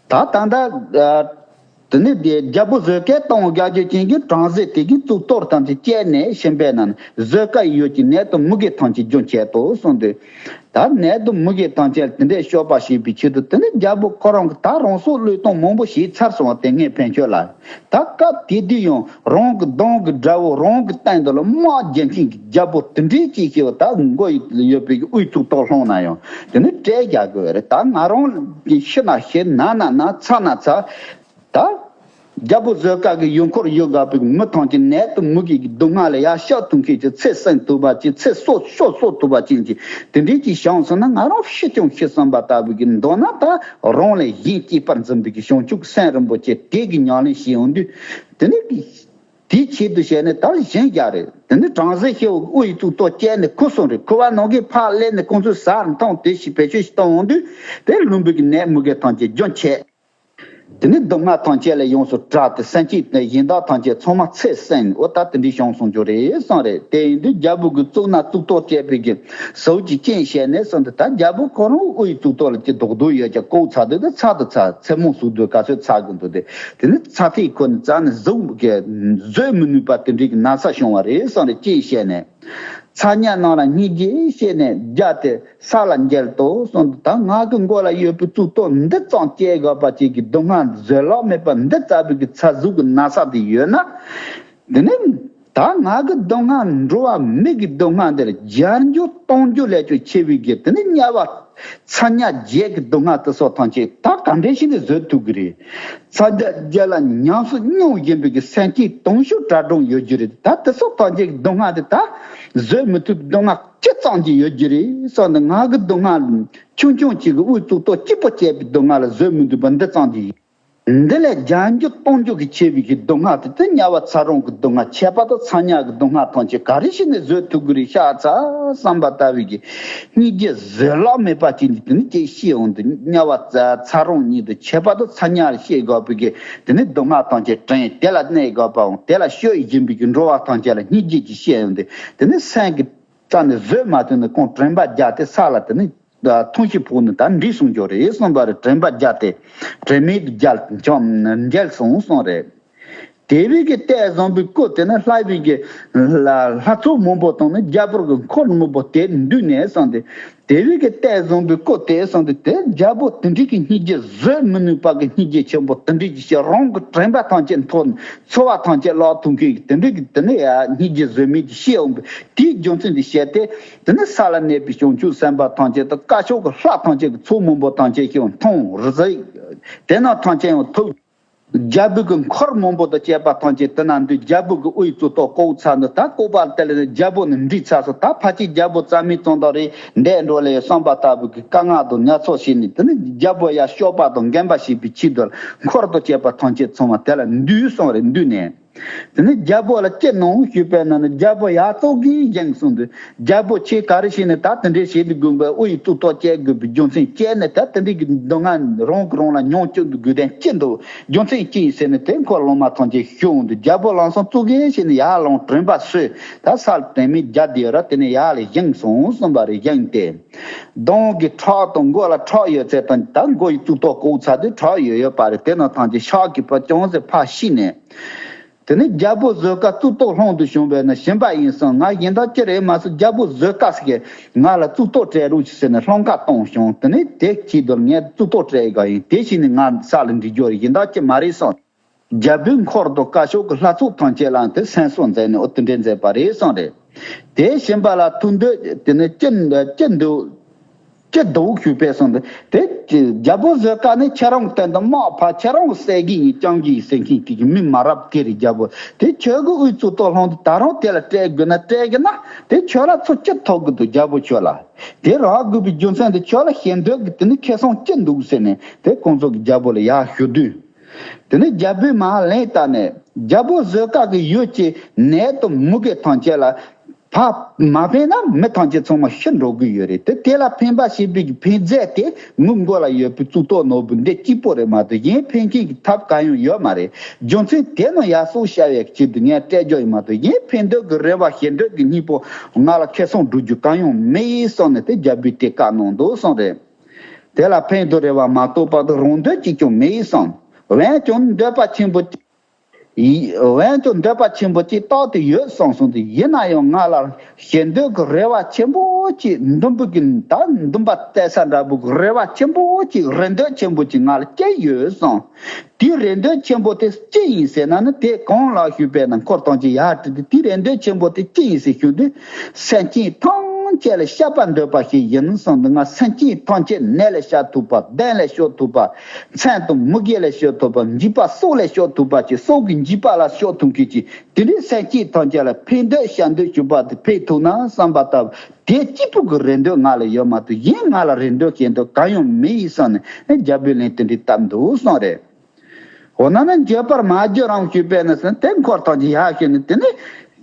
ད་ད་ལྟ་དེ་ནས་དེ་རྒྱལ་པོ་བཟོད་སྐལ་གཏོང་རྒྱ་ཆེ་ཅན་གྱི་བྲམ་ཟེ་དེ་གིས་གཙུག་ཏོར་ཐམས་ཅད་སྤྱད་ནས་ཕྱིན་པས་ན་བཟོད་དཀའ་ཡི་ཡུལ་གྱི་ནད་དང་མུ་གེ་ཐམས་ཅད་རྒྱུན་ཆད་དོ་གསུངས་ཏེ། ད་ནད་དང་མུ་གེ་ཐམས་ཅད་དེ་འདྲའི་སྐྱོབ་པ་བྱེད་པའི་ཆེད་དུ་དེ་ནས་རྒྱལ་པོ་ཁོ་རང་གིས་ད་རང་སྲོག་བློས་གཏོང་མང་པོ་བྱས་ཚར་སོང་བ་དེ་ངས་ཕན་ཆོད་ལ། ད་སྐབས་དེ་དུས་ཡང་རང་གི་གདོང་གི་དགྲ་བོ་རང་གི་སྟེང་དུ་ལ་དམག་རྒྱག་མཁན་གྱི་རྒྱལ་པོ་དེ་འདྲའི་ཅིག་ཤེས་པ་ད་མགོ་ཡོད་པའི་དབུའི་གཙུག་ཏོར་སློང་ན་ཡང་དེ་ནི་བཀྲེས་རྒྱག་དགོས་རེད། ད་ང་རང་གི་ཤི་ན་ཤི་ན་ན་ན་ཚ་ན་ཚ། ད་རྒྱལ་པོ་བཟོད་དཀའ་གི་ཡུལ་འཁོར་ཡུལ་འགག་པའི་མི་ཐམས་ཅད་ནད་དང་མུ་གེ་གི་སྡུག་བསྔལ་ལ་ཡར་བཤགས་ཐུབ་མཁན་གྱི་ཚེ་བསྲིང་ཐུབ་པ་ཅིག་ཚེ་སྲོག་ཤོར་སྲོག་ཐུབ་པ་ཅན་གྱི་དེ་འདྲའི་ཅིག་བྱུང་སོང་ན་ང་རང་ཤི་ཀྱང་ཤི་བསམ་པ་ལྟ་བུ་གི་མདོར་ན་ད་རང་ལས་གཞན་གཅེས་པར་འཛིན་པའི་གི་བྱང་ཆུབ་སེམས་རིན་པོ་ཆེ་དེ་གི་ཉམས་ལེན་བྱེད་ཡོང་དུས། དེ་ནི་དེའི་ཆེད་དུ་བྱས་ནས་ད་གཞན་རྒྱག་རེད། དེ་ནི་བྲམ་ཟེ་ཤི་བོ་དབུ་ཡི་གཙུག་ཏོར་བཅད་ནས་ཁུར་སོང་རེད། ཁུར་བ་ནང་གི་ཕར་སླེབས་ནས་ཁོང་ཚོས་ཟ་རུ་འཐུང་དེ་ཞིག་བེད་སྤྱོད་ཞིག་གཏོང་འོང་དུས་དེ་ལུང་པའི་གི་ནད་མུ་གེ་ཐམས་ཅད་རྒྱུན་ཆད། དེ་ནས་སྡུག་བསྔལ་ཐམས་ཅད་ལས་ཡོངས་སུ་བྲལ་ཏེ་སེམས་ཅན་གཞན་དག་ཐམས་ཅད་ཚང་མ་ཚེ་བསྲིང་ནས། འོ་ད་དེ་འདྲའི་བྱུང་སོང་རྒྱུ་རེད་གསུངས་རེད། དེ་ཡིན་དུས་རྒྱལ་པོ་གི་གཙུག་ན་གཙུག་ཏོར་བཅས་པའི་གི་ཟོག་གི་རྐྱེན་བྱས་ནས་གསུངས་ཏེ། ད་རྒྱལ་པོ་ཁོ་རང་དབུའི་གཙུག་ཏོར་ལ་ཅི་རྡོག་རྡོག་ཡོད་ཀྱང་བཀོག་ཚར་དུས། ད་ཚར་དུ་ཚར། མཚན་མོ་ཟུག་དུས་ག་ཚོད་ཚར་གི་འདུག་དེ། དེ་ནས་ཚར་ཐིག་ཁོ་ནས་རྩ་ནས་བཟོད་གི་བཟོད་མི་ནུས་པ་དེ་འདྲའི་གི་ན་ཚ་བྱུང་བ་རེད་གསུངས་རེད། རྐྱེན་བྱས་ནས། ཚ་ཉག་རྣམས་ལ་སྙིང་རྗེ་སྐྱེས་ནས་བརྒྱལ་ཏེ་ས་ལ་འགྱེལ་ཏོ་གསུངས་ཏེ། ད་ང་གི་མགོ་ལ་ཡོད་པའི་གཙུག་ཏོར་འདི་ཙམ་བཅད་དགོས་པ་ཅིག་གི་སྡུག་བསྔལ་བཟོད་གླགས་མེད་པ་འདི་ཙམ་པའི་གི་ཚ་ཟུག་གི་ན་ཚ་དེ་ཡོད་ན། དེ་ནི་ད་ང་གི་སྡུག་བསྔལ་འགྲོ་བ་མི་གི་སྡུག་བསྔལ་འདི་ལ་བརྒྱ་འགྱུར་སྟོང་འགྱུར་ལས་ཀྱང་ཆེ་བའི་གི་དེ་ནི་དམྱལ་བ་ཚ་ཉག་བརྒྱད་ཀྱི་སྡུག་བསྔལ་དེ་སོགས་ཐམས་ཅད་ད་ག་འདྲ་ཞིག་ནས་བཟོད་ཐུབ་གི་རེད། ཚ་ཉག་བརྒྱད་ལ་ཉམས་སུ་མྱོང་བཞིན་པའི་གི་སེམས་ཅན་དུང་ཕྱུར་གྲངས་ཀྱང་ཡོད་རྒྱུ་རེད། ད་དེ་སོགས་ཐམས་ཅད་ཀྱི་སྡུག་བསྔལ་དེ་ད་བཟོད་མི་ཐུབ། སྡུག་བསྔལ་ཅི་ཙམ་ཅིག་ཡོད་རྒྱུ་རེད་གསུངས་ནས། ང་གི་སྡུག་བསྔལ་ཆུང་ཆུང་གཅིག་གི་དབུའི་གཙུག་ཏོར་གཅིག་པོ་བཅད་པའི་སྡུག་བསྔལ་ལ་བཟོད་མི་ཐུབ་པ་འདི་ཙམ་ཅིག་ཡིན། འདི་ལས་བརྒྱ་འགྱུར་སྟོང་འགྱུར་གྱིས་ཆེ་བའི་གི་སྡུག་བསྔལ་དེ་དེ་དམྱལ་བ་ཚ་གྲང་གི་སྡུག་བསྔལ། ཁྱད་པར་དུ་ཚ་ཉག་གི་སྡུག་བསྔལ་ཐམས་ཅད་ག་རེ་བྱས་ནས་བཟོད་ཐུབ་ཀྱི་རེད་ཤག་ཚ་བསམ་པ་ལྟ་བུའི་གི་སྙིང་རྗེ་བཟོད་གླགས་མེད་པ་ཅིག་འདི་དེ་ནི་ཅིག་སྐྱེས་འོང་དུས། དམྱལ་བ་ཚ་ཚ་གྲང་གཉིས་དང་ཁྱད་པར་དུ་ཚ་ཉག་ལ་སྐྱེ་དགོས་པའི་གི་དེ་ནི་སྡུག་བསྔལ་ཐམས་ཅད་དྲན། དེ་ལ་གནས་དགོས་པའམ་དེ་ལ་སྐྱོ་བཞིན་པའི་གི་འགྲོ་བ་ཐམས་ཅད་ལ་སྙིང་རྗེ་ཅིག་སྐྱེས་འོང་དུས། དེ་ནི་སེམས་ཀྱི་རྩ་ནས་བཟོད་མ་ཐུབ་ནས་ཁོང་དྲན་པ་བརྒྱལ་ཏེ་ས་ལ་དེ་ནི་ཐུང་ཤིག་ཕོག་ནས་ད་འདྲིས་སོང་རྒྱུ་རེད་གསུངས་པ་རེད། དྲན་པ་བརྒྱལ་ཏེ་དྲན་མེད་དུ་བརྒྱལ་འཇོམས་འཇལ་སོང་གསུངས་རེད། དེ་བས་ཀྱི་གཏེར་བཟང་པོའི་སྐུ་དེ་ནི་ལྷ་བས་ཀྱི་ལྷ་ལྷ་ཚོགས་མང་པོ་དང་ནི་རྒྱལ་པོ་གི་འཁོར་མང་པོ་དེ་འདུས་ནས་གསུངས་ཏེ། དེ་བས་ཀྱི་གཏེར་བཟང་པོའི་སྐུ་དེ་གསུངས་ཏེ། དེ་རྒྱལ་པོ་དེ་འདྲའི་གི་སྙིང་རྗེ་བཟོད་མི་ནུས་པ་གི་སྙིང་རྗེ་ཆེན་པོ་དེ་འདྲའི་གི་ཞེ་རང་གི་དྲན་པ་ཐམས་ཅད་འཐོར་ནས་ཚོར་བ་ཐམས་ཅད་བརླག་ཐུབ་མཁན་གྱི་དེ་འདྲའི་གི་དེ་ནི་ཡ་སྙིང་རྗེ་བཟོད་མེད་ཀྱི་སྐྱེས་འོང་བས། དེའི་རྒྱུ་མཚན་དེ་བཤད་དེ། དེ་ནི་ས་ལ་གནས་པའི་བྱང་ཆུབ་སེམས་དཔའ་ཐམས་ཅད་དང་། དཀར་ཕྱོགས་ཀྱི་ལྷ་ཐམས་ཅད་ཀྱི་ཚོགས་མང་པོ་ཐམས་ཅད་ཀྱིས་མཐོང་རེ་ཟེར། དེ་རྣམས་ཐམས་ཅད་ཡང་ཐུགས། རྒྱལ་པོ་གི་འཁོར་མང་པོ་དང་བཅས་པ་ཐམས་ཅད་དེ་ན་འདུས། རྒྱལ་པོ་གི་དབུའི་གཙུག་ཏོར་བཀོག་ཚར་ནས། ད་བཀོག་པ་དེ་ལ་ནི་རྒྱལ་པོ་ནི་འདྲིས་ཚར་སོང་། ད་ཕལ་ཆེར་རྒྱལ་པོ་རྩ་མེད་བཙོང་དང་རེད། འདས་འགྲོ་ལེ་བསམ་པ་ལྟ་བུ་གི་དཀའ་ངལ་དང་ངལ་འཚོ་བྱས་ནས། དེ་ནི་རྒྱལ་པོ་ཡར་སྐྱོབ་པ་དང་འགན་པ་བཞེས་པའི་ཆེད་དུ་འཁོར་དང་བཅས་པ་ཐམས་ཅད་ཚང་མ་དེ་ལ་འདུས་སོང་རེད། འདུས་ནས། དེ་ནས་རྒྱལ་པོ་ལ་ཅི་གནང་ཞུས་པས་ན་ནི། རྒྱལ་པོ་ཡར་ཙོག་གིས་བཞེངས་གསུངས་དུས། རྒྱལ་པོ་ཁྱེད་ག་རེ་བྱས་ནས་ད་དེ་འདྲའི་བྱེད་དུ་དགོས་པའི་དབུ་ཡི་གཙུག་ཏོར་བཅད་དགོས་པའི་རྒྱུ་མཚན་བཅད་ནས། ད་དེ་འདྲའི་གི་སྡུག་བསྔལ་རང་གིས་རང་ལ་མྱོང་བཅུག་ཏུ་དགོས་དོན་ཅི་འདུག་རྒྱུ་མཚན་ཅི་ཡིན་ཟེར་ནས་དེ་འཁོར་ལོ་མ་ཐམས་ཅད་ཞུ་འོང་དུས། རྒྱལ་པོ་ལམ་སང་ཙོག་གིས་བྱས་ནས་ཡར་ལངས་དྲན་པ་གསོས། ད་ས་ལ་དོན་མེད་རྒྱབ་བསྡད་ཡོད་ར། དེ་ནས་ཡར་ལ་བཞེངས་སོང་གསུངས་པ་རེད། བཞེངས་ཏེ། གདོང་གི་ཁྲག་དང་མགོ་ལ་ཁྲག་ཡོད་ཚད་དང་། ད་མགོ་ཡི་གཙུག་ཏོར་བཀོག་ཚར་དུས་ཁྲག་ཡོད་ཡོད་པ་རེད། དེ་རྣམས་ཐམས་ཅད་ཤག་གིས་ཕར་ཅུང་ཟད་ཕར་ཕྱིས་ནས། དེ་ནས་རྒྱལ་པོ་བཟོད་དཀའ་གཙུག་ཏོར་སློང་དུ་བྱོན་པས་ན་ཞིམ་པ་ཡིན་གསུངས། ང་གཞན་དག་ཅི་རེད་མ་གསུངས། རྒྱལ་པོ་བཟོད་དཀའ་ཟེར་གི་ང་ལ་གཙུག་ཏོར་སྤྲད་རོགས་གྱིས་ཟེར་ནས་སློང་ཁ་གཏོང་བྱུང་། དེ་ནས་དེ་ཆེད་དུ་ངས་གཙུག་ཏོར་སྤྲད་ག་ཡིན། དེ་བྱས་ནས་ང་ས་ལ་འགྲིག་རྒྱུ་རེད། གཞན་དག་ཅི་མ་རེད་གསུངས། རྒྱལ་པོའི་འཁོར་དང་དཀར་ཕྱོགས་ཀྱི་ལྷ་ཚོགས་ཐམས་ཅད་ལའང་དེ་སེམས་གསོ་མཛད་ནས་འོ་དེ་འདྲས་མཛད་པ་རེད་གསུངས་རེད། དེ་ཞིམ་པ་ལ་ཐུགས་འདོད་དེ་ནས་ཅི་ཅི་འདུག་ཅི་འདུག་ཞུས་པས་གསུངས་ཏེ། དེ་རྒྱལ་པོ་བཟོད་དཀའ་ནི་ཁྱེད་རང་གི་སྟེང་དུ་དམག་ཕར་ཁྱེད་རང་གི་བསད་གི་ཡིན་རྐྱང་གི་ཡིན་ཟེར་མཁན་གྱི་མི་མ་རབས་དེ་རེད། རྒྱལ་པོ་དེ་ཁྱོད་ཀྱི་དབུའི་གཙུག་ཏོར་སློང་དུས་ད་རུང་དེ་ལ་སྤྲད་དགོས་ན་སྤྲད་གི་ན། དེ་ཁྱོད་ལ་ཚུར་ཅི་ཐོབ་གི་འདུག་རྒྱལ་པོ་ཁྱོད་ལ་དེ་རག་དགོས་པའི་རྒྱུ་མཚན་དེ་ཁྱོད་ལ་ཞེ་འདོད་ཀྱི་དེ་ནི་ཁེ་བཟང་ཅི་འདུག་ཟེར་ནས་དེ་ཁོང་ཚོ་གི་རྒྱལ་པོ་ལ་ཡར་ཞུ་དུས། དེ་ནས་རྒྱལ་པོས་མར་ལན་བཏབ་ནས། རྒྱལ་པོ་བཟོད་དཀའ་གི་ཡུལ་གྱི་ནད་དང་མུ་གེ་ཐམས་ཅད་ལ་ཕར་མ་ཕན་ན་མི་ཐམས་ཅད་ཚང་མ་ཤི་འགྲོ་གི་ཡོད་རེད། དེ་དེ་ལ་ཕན་པ་བྱེད་པའི་གི་ཕན་རྫས་དེ་ངའི་མགོ་ལ་ཡོད་པའི་གཙུག་ཏོར་ནོར་བུ་འདི་གཅིག་པོ་རེད་མ་གཏོགས་གཞན་ཕན་མཁན་གྱི་ཐབས་གང་ཡང་ཡོད་མ་རེད། རྒྱུ་མཚན་དེ་ནི་ཡར་སྲོག་བཤད་པའི་ཆེད་དུ་ངས་སྤྲད་རྒྱུ་ཡིན་མ་གཏོགས་གཞན་ཕན་འདོད་ཀྱི་རེ་བ་ཞེ་འདོད་ཀྱི་སྙིང་པོ་ང་ལ་ཁེ་བཟང་སྒྲུབ་རྒྱུ་གང་ཡང་མེད་གསུངས་ནས་དེ་རྒྱལ་པོས་དེ་བཀའ་གནང་འདུག་གསུངས་རེད། དེ་ལ་ཕན་དང་རེ་བ་མ་གཏོགས་པ་དང་རང་འདོད་ཅིག་ཀྱང་མེད་གསུངས། འོན་ཀྱང་འདོད་པ་ཆེན་པོ་ཅིག་འོན་ཀྱང་འདོད་པ་ཆེན་པོ་ཅིག་རྟག་ཏུ་ཡོད་གསུངས་སོང་དུས། ཡིན་ན་ཡང་ང་ལ་ཞེ་འདོད་ཀྱི་རེ་བ་ཆེན་པོ་ཅིག་འདུན་པ་གི་ད་འདུན་པ་གཏད་ས་འདྲ་པོ་གི་རེ་བ་ཆེན་པོ་ཅིག་རེ་འདོད་ཆེན་པོ་ཅིག་ང་ལ་སྐྱེས་ཡོད་གསུངས། དེའི་རེ་འདོད་ཆེན་པོ་དེ་ཅི་ཡིན་ཟེར་ན་ནི་དེ་གང་ལགས་ཞུས་པས་ན་འཁོར་ཐམས་ཅད་ཡར་བྲིས་ཏེ། དེའི་རེ་འདོད་ཆེན་པོ་དེ་ཅི་ཡིན་ཟེར་ཞུ་དུས། སེམས་ཅན་ཐམས་ཅད་ལ་བཤགས་པ་འདོད་པ་ཞིག་ཡིན་གསུངས་འདུག་ང་སེམས་ཅན་ཐམས་ཅད་ནད་ལས་བཤགས་ཐུབ་པ། གདོན་ལས་བཤགས་ཐུབ་པ། མཚན་དང་མུ་གེ་ལས་བཤགས་ཐུབ་པ། འཇིགས་པ་སྲོག་ལས་བཤགས་ཐུབ་པ་ཅིག་སྲོག་གི་འཇིགས་པ་ལ་བཤགས་ཐུབ་མཁན་ཅིག་དེ་འདྲའི་སེམས་ཅན་ཐམས་ཅད་ལ་ཕན་འདོད་བྱ་འདོད་བྱེད་པ་དེ་ཕན་ཐུབ་ན་བསམ་པ་ལྟ་བུ་དེ་གཅིག་པུ་གི་རེ་འདོད་ང་ལ་ཡོད་མ་གཏོགས་གཞན་ང་ལ་རེ་འདོད་ཞེ་འདོད་གང་ཡང་མེད་ཡིན་གསུངས་ནས་རྒྱལ་པོས་ལན་དེ་འདྲའི་བཏབ་འདུག་གསུངས་རེད། འོ་ན་ནི་འགྱོད་པར་མ་གྱུར་རམ་ཞུས་པས་ན་ཟེར་ན། དེ་འཁོར་ཐམས་ཅད་ཡར་ཞུས་ནས། དེ་ནས་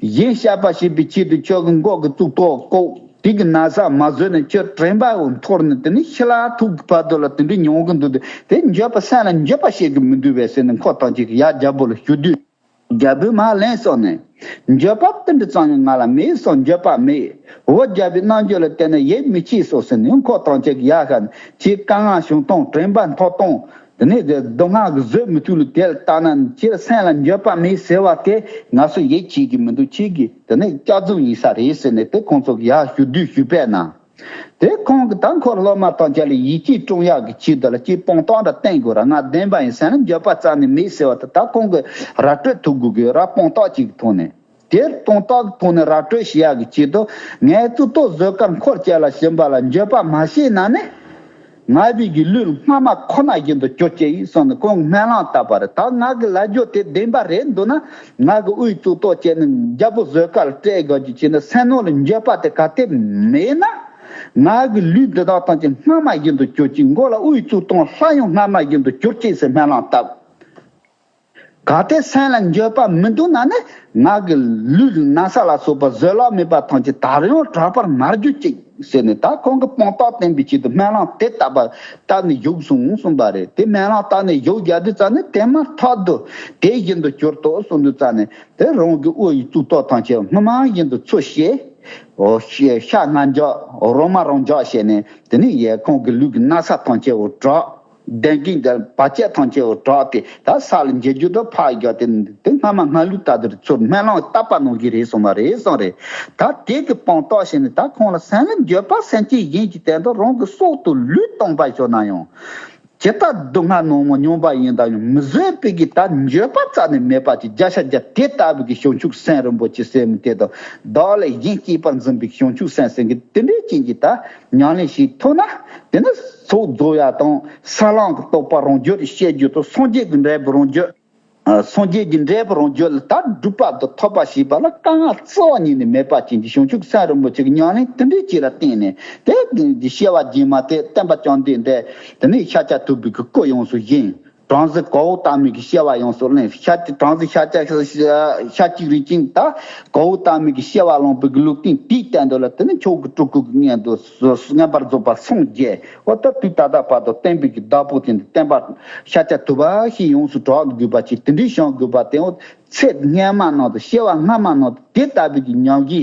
གཞན་བཤགས་པ་བྱེད་པའི་ཆེད་དུ་ཁྱོད་ཀྱི་མགོ་གི་གཙུག་ཏོར་བཀོག་དེ་གི་ན་ཚ་མ་བཟོད་ནས་ཁྱོད་དྲན་པ་འོ་འཐོར་ནས་དེ་ནི་ཤི་ལ་ཐུག་གི་བར་དུ་ལ་དེ་འདྲའི་མྱོང་གི་འདུག་དེ་དེ་འགྱོད་པ་སེམས་ལ་འགྱོད་པ་བྱེད་གི་མི་འདུག་བས་ཟེར་ནས་འཁོར་ཐམས་ཅད་ཀྱི་ཡར་རྒྱལ་པོ་ལ་ཞུ་དུས། རྒྱལ་པོས་མར་ལན་སོང་ནས། འགྱོད་པ་ཏིལ་འབྲུ་ཙམ་ཡང་ང་ལ་མེད་སོགས་འགྱོད་པ་མེད། འོ་རྒྱལ་པོའི་རྣལ་འབྱོར་ལ་བརྟེན་ནས་ཡིད་མི་ཆེས་སོ་ཟེར་ནས་འཁོར་ཐམས་ཅད་ཀྱི་ཡར་ཤར་ནས་ཁྱེད་དཀའ་ངལ་བྱུང་སྟངས་དྲན་པ་འཐོར་སྟངས། དེ་ནས་དེ་སྡུག་བསྔལ་གྱི་བཟོད་མི་ཐུབ་ལ་དེ་ལ་ལྟ་ན་ཁྱེད་སེམས་ལ་འགྱོད་པ་མེད་ཟེར་བ་དེ་ང་ཚོ་ཡིད་ཆེས་ཀྱི་མི་འདུག་ཁྱེད་ཀྱིས་དེ་ནས་སྐྱག་རྫུན་ཡིན་ས་རེད་ཟེར་ནས་དེ་ཁོང་ཚོ་གི་ཡར་ཞུ་དུས་ཞུ་པས་ན། དེ་ཁོང་གི་ད་འཁོར་སློབ་མ་དང་བཅས་ལ་ཡིད་ཆེས་བསྐྲུན་ཡག་གི་ཆེད་དུ་ལ་ཅིག་དཔང་རྟགས་འདྲ་བསྟན་དགོས་ར་ང་བདེན་པ་ཡིན་ཟེར་ན་འགྱོད་པ་རྩ་ནས་མེད་ཟེར་བ་དེ་ད་ཁོང་གི་ར་སྤྲོད་ཐུབ་དགོས་གི་ར་དཔང་རྟགས་ཅིག་གི་ཐོག་ནས། དེར་དོན་དག་ཐོག་ནས་ར་སྤྲོད་བྱེད་ཡག་གི་ཆེད་དུ་ངའི་གཙུག་ཏོར་བཟོད་དཀར་འཁོར་བཅས་ལ་བྱིན་པ་ལ་འགྱོད་པ་མ་བྱས་ན་ནི། ང་བའི་གི་ལུས་སྔ་མ་ཁོ་ན་བཞིན་དུ་གྱུར་ཅིག་གསུངས་ནས་ཁོང་སྨོན་ལམ་བཏབ་པ་རེད། ད་ང་གི་ལབ་རྒྱུ་དེ་བདེན་པ་རེད་འདུག་ན་ང་གི་དབུའི་གཙུག་ཏོར་བཅས་ནས་རྒྱལ་པོ་བཟོད་དཀར་ལ་སྤྲད་དགོས་རྒྱུ་བྱས་ན་སེམས་ནང་ལ་འགྱོད་པ་དེ་ག་དེ་མེད་ན། ང་གི་ལུས་འདི་དག་ཐམས་ཅད་སྔ་མ་བཞིན་དུ་གྱུར་ཅིག་མགོ་ལ་དབུའི་གཙུག་ཏོར་ལྷ་ཡང་སྔ་མ་བཞིན་དུ་གྱུར་ཅིག་ཟེར་སྨོན་ལམ་བཏབ། གལ་ཏེ་སེམས་ལ་འགྱོད་པ་མི་འདུག་ན་ནི་ང་གི་ལུས་ན་ཚ་ལ་སོགས་པ་བཟོད་གླགས་མེད་པ་ཐམས་ཅད་ད་རུང་དྲག་པར་མར་གྱུར་ཅིག་ཟེར་ནས་ད་ཁོང་གི་དཔང་རྟགས་བསྟན་པའི་ཆེད་དུ་སྨོན་ལམ་དེ་བཏབ་པ་བཏབ་ནས་བཞུགས་སོང་གསུངས་པ་རེད། དེ་སྨོན་ལམ་བཏབ་ནས་བཞུགས་རྒྱག་དུས་ཙམ་ནས་དེ་མ་ཐག་ཏུ་དེ་བཞིན་དུ་གྱུར་ཏོ་གསུངས་དུས་ཙམ་ནས་དེ་རང་གི་དབུ་ཡི་གཙུག་ཏོར་ཐམས་ཅད་སྔོན་མ་བཞིན་དུ་ཚུར་བྱས། འོ་ཤ་ཤ་ང་འཇོག་རོ་མ་རང་འཇོག་བྱས་ནས་དེ་ནས་ཡས་ཁོང་གི་ལུས་ཀྱི་ན་ཚ་ཐམས་ཅད་འོ་དྲག་ལྡན་གྱི་འདི་བར་ཆད་ཐམས་ཅད་འོ་དྲག་སྟེ་ད་ས་ལ་འགྱེལ་རྒྱུ་དང་ཕར་རྒྱག་སྟེ་དེ་སྔ་མ་སྔ་ལུས་ལྟ་དུ་ཚུར་སྨོན་ལམ་བཏབ་པ་ནང་བཞིན་རེད་གསུངས་པ་རེད་གསུངས་རེད། ད་དེ་གི་དཔང་རྟགས་བྱས་ནས་ད་ཁོང་ལ་སེམས་ལ་འགྱོད་པ་སེམས་ཅན་གཞན་གྱི་སྟེང་དུ་རང་གི་སྲོག་ཏུ་ལུས་གཏོང་པ་ཤོར་ན་ཡང་། ཇི་ལྟར་སྡུག་བསྔལ་ནོར་མོ་མྱོང་པ་ཡིན་དང་ཡང་མི་བཟོད་པའི་གི་ད་འགྱོད་པ་རྩ་ནས་མེད་པ་ཅིག་བརྒྱ་ཆ་བརྒྱ་དེ་ལྟ་བུའི་གི་བྱང་ཆུབ་སེམས་རིན་པོ་ཆེ་ཟེར་མི་དེ་དང་བདག་ལས་གཞན་གཅེས་པར་འཛིན་པའི་བྱང་ཆུབ་སེམས་ཟེར་གི་དེ་འདྲའི་ཅན་གྱི་ད་ཉམས་ལེན་ཞིག་ཐུབ་ན་དེ་ནི་ཚོགས་རྫོགས་ཡ་དང་ས་ལམ་གྱི་རྟོགས་པ་རང་རྒྱུད་ཤེས་རྒྱུད་དང་སངས་རྒྱས་ཀྱི་འབྲས་བུ་རང་རྒྱུད། སངས་རྒྱས་ཀྱི་འབྲས་བུ་རང་རྒྱུད་ལ་ད་སྒྲུབ་པ་དང་ཐོབ་པ་ཞེས་པ་ལ་དཀའ་ངལ་རྩ་བ་ཉིད་ནས་མེད་པ་ཅན་གྱི་བྱང་ཆུབ་སེམས་རིན་པོ་ཆེ་གི་ཉམས་ལེན་དེ་འདྲའི་ཅིག་ལ་བརྟེན་ནས་དེ་འདི་སྐྱེ་བ་རྗེས་མ་དེ་སྟོན་པ་བཅོམ་ལྡན་འདས་དེ་ནས་ཤཱཀྱ་ཐུབ་པའི་གི་སྐུ་ཡོངས་སུ་བཞེངས། བྲམ་ཟེ་གཽ་ཏ་མའི་གི་སྐྱེ་བ་ཡོངས་སུ་ལེན། ཤཱཀྱ་བྲམ་ཟེ་ཤཱཀྱ་ཤ་ཅིག་རིན་ཆེན་ད་གཽ་ཏ་མའི་གི་སྐྱེ་བ་བླངས་པའི་གི་ལུགས་རྟེན་དེའི་སྟེང་དུ་ལ་དེ་ནས་མཆོག་གི་སྤྲུལ་སྐུ་གི་མངོན་དུ་མངོན་པར་རྫོགས་པར་སངས་རྒྱས། འོ་ད་དུས་ད་ལྟ་བར་དུ་བསྟན་པའི་གི་བདག་པོ་དེ་འདི་བསྟན་པ་ཤཱཀྱ་ཐུབ་པ་ཞིག་ཡོངས་སུ་གྲགས་དགོས་པ་ཅིག་དེ་འདྲའི་བྱུང་དགོས་པ་དེ་འོ་ཚེ་སྔ་མ་ནང་དུ་སྐྱེ་བ་སྔ་མ་ནང་དུ་དེ་ལྟ་བུའི་གི་ཉམས་ཀྱི་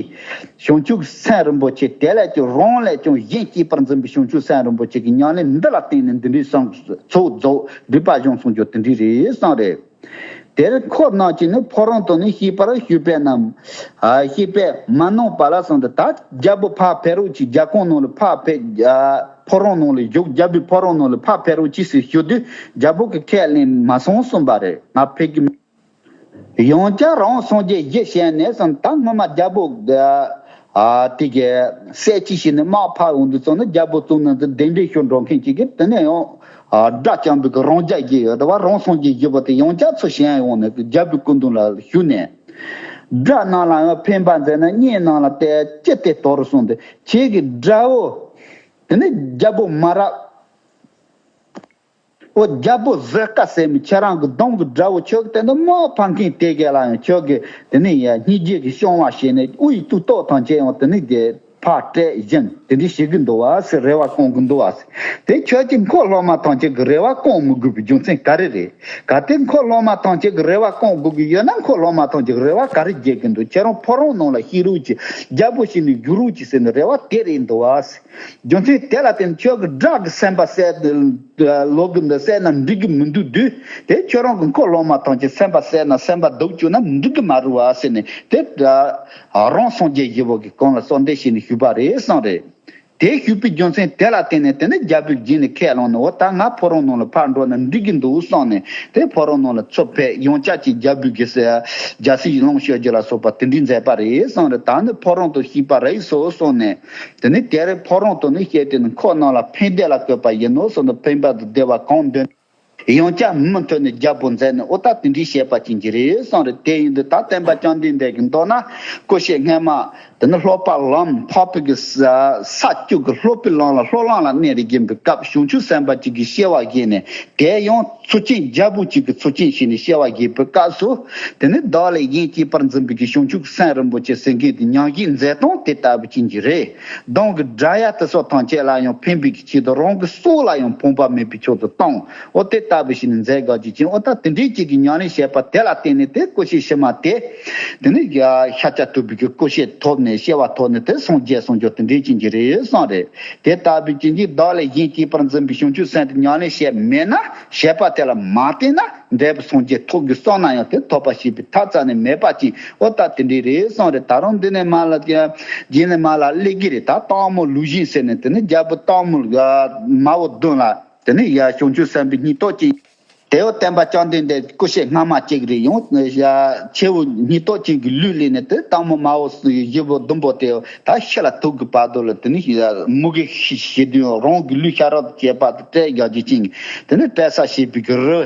བྱང་ཆུབ་སེམས་རིན་པོ་ཆེ་དེ་ལས་ཀྱང་རང་ལས་ཀྱང་གཞན་གཅེས་པར་འཛིན་པའི་བྱང་ཆུབ་སེམས་རིན་པོ་ཆེ་གི་ཉམས་ལེན་འདི་ལ་བརྟེན་ནས་འདི་འདྲའི་བསམ་ཚོགས་རྫོགས་སྒྲིབ་པ་སྦྱོང་གསུང་རྒྱུ་དེ་འདྲའི་རེད་བསམ་རེད། དེར་འཁོར་རྣམས་ཀྱིས་ནི་ཕོ་བྲང་དུ་ནི་གཤེགས་པར་ཞུས་པས་ན། ཨ་གཤེགས་པས་མ་གནང་པ་ལ་གསུངས་ཏེ་ད་རྒྱལ་པོ་ཕར་ཕེབས་རོགས་གྱིས། རྒྱལ་ཁང་ནང་ལ་ཕར་ཕེབས། ཨ་ཕོ་བྲང་ནང་ལ་བཞུགས། རྒྱལ་པོའི་ཕོ་བྲང་ནང་ལ་ཕར་ཕེབས་རོགས་གྱིས་ཟེར་ཞུ་དུས་རྒྱལ་པོ་གིས་ཁས་ལེན་མ་སོང་གསུངས་པ་རེད། ང་ཕེབས་ཀྱི་མེད། ཡང་བསྐྱར་རང་སངས་རྒྱས་གཞི་བྱས་ནས་གསུངས། ད་སྔོན་མ་རྒྱལ་པོ་ཨ་དེ་གའི་སྲས་གཅིག་བྱས་ནས་དམག་ཕར་འོང་དུས་ཙམ་ན་རྒྱལ་པོ་གཙུག་ན་འདི་གདན་འདྲེན་ཞུ་འགྲོ་མཁན་གཅིག་གིས་དེ་ནས་ཡང་ཨ་དགྲ་བཅོམ་པའི་གི་རང་རྒྱལ་གྱི་ཡོད་དེ་བ་རང་སངས་རྒྱས་བཞི་པོ་དེ་ཡང་བསྐྱར་ཚུར་བྱོན་ཡོང་ནས་རྒྱལ་པོའི་སྐུ་མདུན་ལ་བཞུགས་ནས། དགྲ་རྣམས་ལ་ཡང་ཕན་པ་མཛད་ན་གཉེན་རྣམས་ལ་བསྟན་ཅི་སྟེ་དོར་གསུངས་ཏེ་ཁྱེད་ཀྱི་དགྲ་བོ་དེ་ནི་རྒྱལ་པོ་མ་རབས། འོ་རྒྱལ་པོ་ཟུར་བཀའ་ཟེར་མི་ཁྱེད་རང་གི་གདོང་གི་དགྲ་བོ་ཁྱོད་ཀྱི་སྟེང་དུ་དམག་འཕང་མཁན་དེ་གས་ལ་ཡང་ཁྱོད་ཀྱི་དེ་ནི་ཡ་སྙིང་རྗེ་གི་སྐྱོང་བ་བྱས་ནས་དབུ་ཡི་གཙུག་ཏོར་ཐམས་ཅད་ཡང་དེ་ནི་དེ་ཕར་སྤྲད་བཞིན་དེ་འདྲ་བྱེད་ཀྱི་འདུག་བ་ཟེར་རེ་བ་སྐོང་གི་འདུག་བ་ཟེར། དེ་ཁྱོད་ཀྱི་འཁོར་སློབ་མ་ཐམས་ཅད་ཀྱི་རེ་བ་སྐོང་མི་དགོས་པའི་རྒྱུ་མཚན་ག་རེ་རེད། གལ་ཏེ་འཁོར་སློབ་མ་ཐམས་ཅད་ཀྱི་རེ་བ་སྐོང་དགོས་ཀྱི་ཡོད་ན་འཁོར་སློབ་མ་ཐམས་ཅད་ཀྱི་རེ་བ་ག་རེ་རྒྱག་གི་འདུག་ཁྱེད་རང་ཕོ་བྲང་ནང་ལ་གཤེགས་རོགས་གྱིས། རྒྱལ་པོ་བྱས་ནས་བཞུགས་རོགས་གྱིས་ཟེར་ནས་རེ་བ་དེ་རེད་འདུག་བ་ཟེར། རྒྱུ་མཚན་དེ་ལ་བརྟེན་ཁྱོད་ཀྱི་དགྲ་གི་སེམས་པ་གསལ་ལོ་གི་འདི་གསལ་ན་འགྲིག་གི་མི་འདུག་དུས་དེ་ཁྱོད་རང་གི་འཁོར་སློབ་མ་ཐམས་ཅད་སེམས་པ་གསལ་ན་སེམས་པ་སྡུག་བཅུག་ན་འགྲིག་གི་མ་རེད་བ་ཟེར་ནས་དེ་རང་སངས་རྒྱས་བཞི་པོ་གི་གོང་ལ་གསོལ་འདེབས་བྱས་ནས་ཞུས་པ་རེད་གསུངས་རེད། དེ་ཞུས་པའི་རྒྱུ་མཚན་དེ་ལ་བརྟེན་ནས་དེ་ནས་རྒྱལ་པོའི་རྗེས་ནས་ཁས་བླངས་ནས་འོ་ད་ང་ཕོ་བྲང་ནང་ལ་ཕར་འགྲོ་ན་འགྲིག་གི་འདུག་གསུངས་ནས་དེ་ཕོ་བྲང་ནང་ལ་ཚུར་ཕེབས། ཡང་བསྐྱར་གྱི་རྒྱལ་པོའི་གི་སྲས་རྒྱལ་སྲིད་ལོངས་སྤྱོད་རྒྱུ་ལ་སོགས་པ་དེ་འདྲའི་མཛད་པ་རེད་གསུངས་རེད། ད་ནི་ཕོ་བྲང་དུ་གཤེགས་པ་རེད་སོ་གསུངས་ནས། དེ་ནས་དེར་ཕོ་བྲང་དུ་ནི་གཤེགས་ཏེ་ནི་འཁོར་རྣམས་ལ་ཕན་བདེ་ལ་བཀོད་པ་ཡིན་ནོ་གསུངས་ནས་ཕན་པ་དང་བདེ་བ་གང་འདོད་ཡང་བསྐྱར་མུ་མཐུད་ནས་རྒྱལ་པོ་མཛད་ནས་འོ་ད་དེ་འདྲའི་བཤད་པ་ཅན་གྱི་རེད་གསུངས་རེད། དེ་ཡིན་དུས་ད་སྟོན་པ་བཅོམ་ལྡན་འདས་ཀྱི་མདོར་ན་སྐུ་ཞབས་སྔ་མ་དེ་ནི་སློབ་པ་ལམ་འཕགས་པའི་གི་ས་ས་བཅུ་གི་སློབ་པའི་ལམ་ལ་སློབ་ལམ་ལ་གནས་རེ་བཞིན་པའི་སྐབས་བྱང་ཆུབ་སེམས་དཔའ་གཅིག་གིས་སྐྱེ་བ་བཞེས་ནས་དེ་ཡང་། ཚུལ་ཅན་རྒྱལ་པོ་གཅིག་གི་ཚུལ་ཅན་བྱས་ནས་སྐྱེ་བ་བཞེས་པའི་སྐབས་སུ། དེ་ནི་བདག་ལས་གཞན་གཅེས་པར་འཛིན་པའི་གི་བྱང་ཆུབ་སེམས་རིན་པོ་ཆེ་ཟེར་མཁན་དེ་མྱང་བཞེས་མཛད་སྟངས་དེ་ལྟ་བུ་ཅན་གྱི་རེད། གདོང་གི་དགྲ་ཡ་དེ་སོགས་ཐམས་ཅད་ལ་ཡང་ཕན་པའི་གི་ཆེད་དུ་རང་གི་སྲོག་ལ་ཡང་ཕངས་པ་མེད་པའི་ཆེད་དུ་བཏང་། འོ་དེ་ལྟ་བུ་ཞིག་ནི་མཛད་དགོས་ཀྱི་ཅིང་། འོ་ད་དེ་འདྲའི་ཅིག་གི་ཉམས་ལེན་བྱས་པ་དེ་ལ་བརྟེན་ནས་དེ་སྐུ་ཞབས་ཕྱི་མ་དེ། དེ་ནི་ཤཱཀྱ་ཐུབ་པའི་གི་སྐུ་ཞབས་ཐོབ་ནས་སྐྱེ་བ་ཐོབ་ནས་དེ་སངས་རྒྱས་སངས་རྒྱས་དེ་འདྲའི་ཅན་གྱི་རེད་བསམ་རེད། དེ་ལྟ་བུའི་ཅན་གྱི་བདག་ལས་གཞན་གཅེས་པར་འཛིན་པའི་བྱང་ཆུབ་སེམས་དེ་ཉམས་ལེན་བྱས་མེད་ན། བྱས་པ་དེ་ལ་མ་བརྟེན་ན་འབྲས་བུ་སངས་རྒྱས་ཐོབ་དགོས་བསམ་ན་ཡང་དེ་ཐོབ་པ་ཞེས་པའི་ཐབས་རྩ་ནས་མེད་པ་ཅིག་འོ་ད་དེ་འདྲའི་རེད་བསམ་རེད། ད་རུང་འདི་ནས་མར་ལ་རྗེས་ནས་མར་ལ་སླེབས་ཀྱི་རེད། ད་སྟག་མོ་ལུག་སྦྱིན་ཟེར་ནས་དེ་ནི་རྒྱལ་པོ་སྟག་མོ་མ་བུ་བདུན་ལ་དེ་ནི་ཡ་བྱང་ཆུབ་སེམས་དཔའི་སྙིང་སྟོབས་ཅན། དེ་འོ་སྟོན་པ་བཅོམ་ལྡན་འདས་སྐུ་ཞབས་སྔ་མ་གཅིག་རེད། ཡང་ཡ་ཁྱེའུ་སྙིང་སྟོབས་ཅན་གྱི་ལུས་ལེན་ནས་དེ་སྟག་མོ་མ་བུ་བཞི་པོ་བདུན་པོ་དེ་ད་ཤི་ལ་ཐུག་གི་བར་དུ་ལ་དེ་ནི་མུ་གེ་ཞི་དུས་རང་གི་ལུས་ཤ་རོགས་བཅད་པ་དང་བསྲེག་རྒྱག་རྒྱུ་ཅན་གྱི་དེ་ནི་བསྲེག་ས་བྱེད་པའི་གི་རི།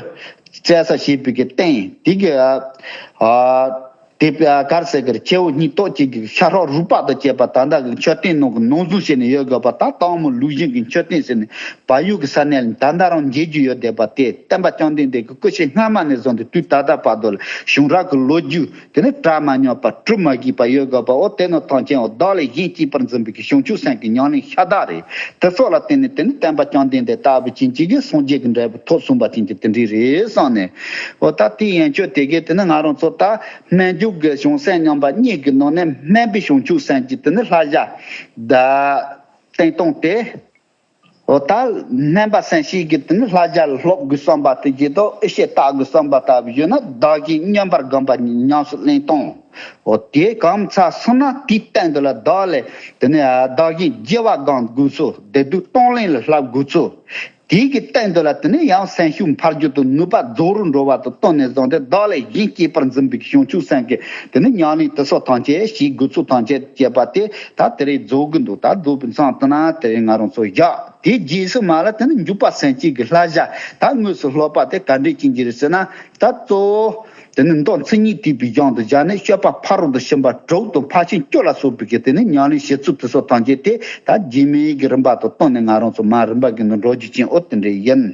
བསྲེག་ས་བྱེད་པའི་གི་སྟེང་དེ་གི་ཨ། དེ་གར་ཟེར་གི་ཁྱེའུ་སྙིང་སྟོབས་ཅན་གྱི་ཤ་ཁྲག་རུས་པ་དང་བཅས་པ་ད་ལྟ་གི་མཆོད་རྟེན་ནང་གི་ནང་གཟུགས་བྱས་ནས་ཡོད་དགོས་པ། ད་སྟག་མོ་ལུག་སྦྱིན་གྱི་མཆོད་རྟེན་ཟེར་ནས་བལ་ཡུལ་གྱི་ས་གནས་ལ་ད་ལྟ་རང་མཇལ་རྒྱུ་ཡོད་བསྡད་པ་དེ་སྟོན་པ་བཅོམ་ལྡན་འདས་ཀྱི་སྐུ་ཞབས་སྔ་མ་ནས་བཟུང་སྟེ་དུས་ད་ལྟ་བར་དུ་ལ་བྱུང་རབས་ཀྱི་ལོ་རྒྱུས་དེ་ནི་བྲལ་མ་མྱོང་བ་གྲུབ་མ་གྱིས་པ་ཡོད་དགོས་པ། འོ་དེ་ནི་ཐམས་ཅད་འོ་བདག་ལས་གཞན་གཅེས་པར་འཛིན་པའི་གི་བྱང་ཆུབ་སེམས་ཀྱི་ཉམས་ལེན་ཤ་སྟག་རེད། དེ་སོགས་ལ་བརྟེན་ནས་དེ་ནི་སྟོན་པ་བཅོམ་ལྡན་འདས་ལྟ་བུ་ཅན་གཅིག་གིས་སངས་རྒྱས་ཀྱི་འབྲས་བུ་ཐོབ་གསུངས་པ་ཅན་གྱི་དེ་འདྲའི་རེད་བསམ་ནས། འོ་ད་དེ་ཡན་ཆོད་དེ་གས་དེ་ནི་ང་རང་ཚོ་ད་སྨན་སྦྱོར་གྱི་བྱང་སེམས་མཉམ་པ་གཉིས་ཀྱི་ནང་ནས་སྨན་པའི་བྱང་ཆུབ་སེམས་ཀྱི་དེ་ནི་བསླབ་བྱ་ད་བསྟན་སྟངས་དེ། འོ་ད་སྨན་པ་སེམས་བསྐྱེད་ཀྱི་དེ་ནི་བསླབ་བྱ་ལ་སློབ་དགོས་བསམ་པ་དེ་གྱིས་དང་ཨེ་ཤེས་བལྟ་དགོས་བསམ་པ་ལྟ་བུ་ཡོད་ན་བདག་གིས་མཉམ་པར་སྒོམ་པ་ཉམས་སུ་ལེན་སྟངས། འོ་དེ་གང་ཚར་སོང་ན་དེའི་སྟེང་དུ་ལ་བདག་ལས་དེ་ནི་བདག་གིས་བགྱི་བ་སྒོམ་དགོས་ཚུལ། བདེ་སྡུག་གཏོང་ལེན་ལ་བསླབ་དགོས་ཚུལ། དེའི་གི་སྟེང་དུ་ལ་དེ་ནི་ཡང་སེམས་ཤུགས་འཕར་རྒྱུ་དང་ནུས་པ་རྫོགས་རུ་འགྲོ་བ་དང་བསྟུན་ནས་བཟུང་སྟེ་བདག་ལས་གཞན་གཅེས་པར་འཛིན་པའི་བྱང་ཆུབ་སེམས་ཀྱི་དེ་ནི་ཉམས་ལེན་དེ་སོགས་ཐམས་ཅད་བྱེད་དགོས་ཚུལ་ཐམས་ཅད་བཅས་པ་དེ་ད་དེ་རིང་རྫོགས་ཀྱི་འདུག་ད་རྫོགས་པའི་མཚམས་དེ་ན་དེ་རིང་ང་རང་ཚོ་བཞག་དེའི་རྗེས་སུ་མ་ལ་དེ་ནི་འཇུག་པ་སེམས་བསྐྱེད་ཀྱི་བསླབ་བྱ་ད་དངོས་སུ་སློབ་པ་དེ་ག་འདྲས་ཅན་གྱི་རེད་ཟེར་ན། ད་གཙོ་བོ་དེ་ནི་མདོ་མཚན་ཉིད་ཐེག་པའི་སྦྱང་དུ་བཞག་ནས་སྤྱོད་པ་ཕ་རོལ་ཏུ་ཕྱིན་པ་དྲུག་དང་ཕར་ཕྱིན་བཅུ་ལ་སོགས་པའི་གི་དེ་ནི་ཉམས་ལེན་བྱེད་ཚུལ་དེ་སོགས་ཐམས་ཅད་དེ་ད་རྗེས་མའི་གི་རིམ་པ་དང་བསྟུན་ནས་ང་རང་ཚོ་མར་རིམ་པ་གི་ནང་འགྲོ་རྒྱུ་ཅན་འོ་དེ་འདྲས་ཡིན།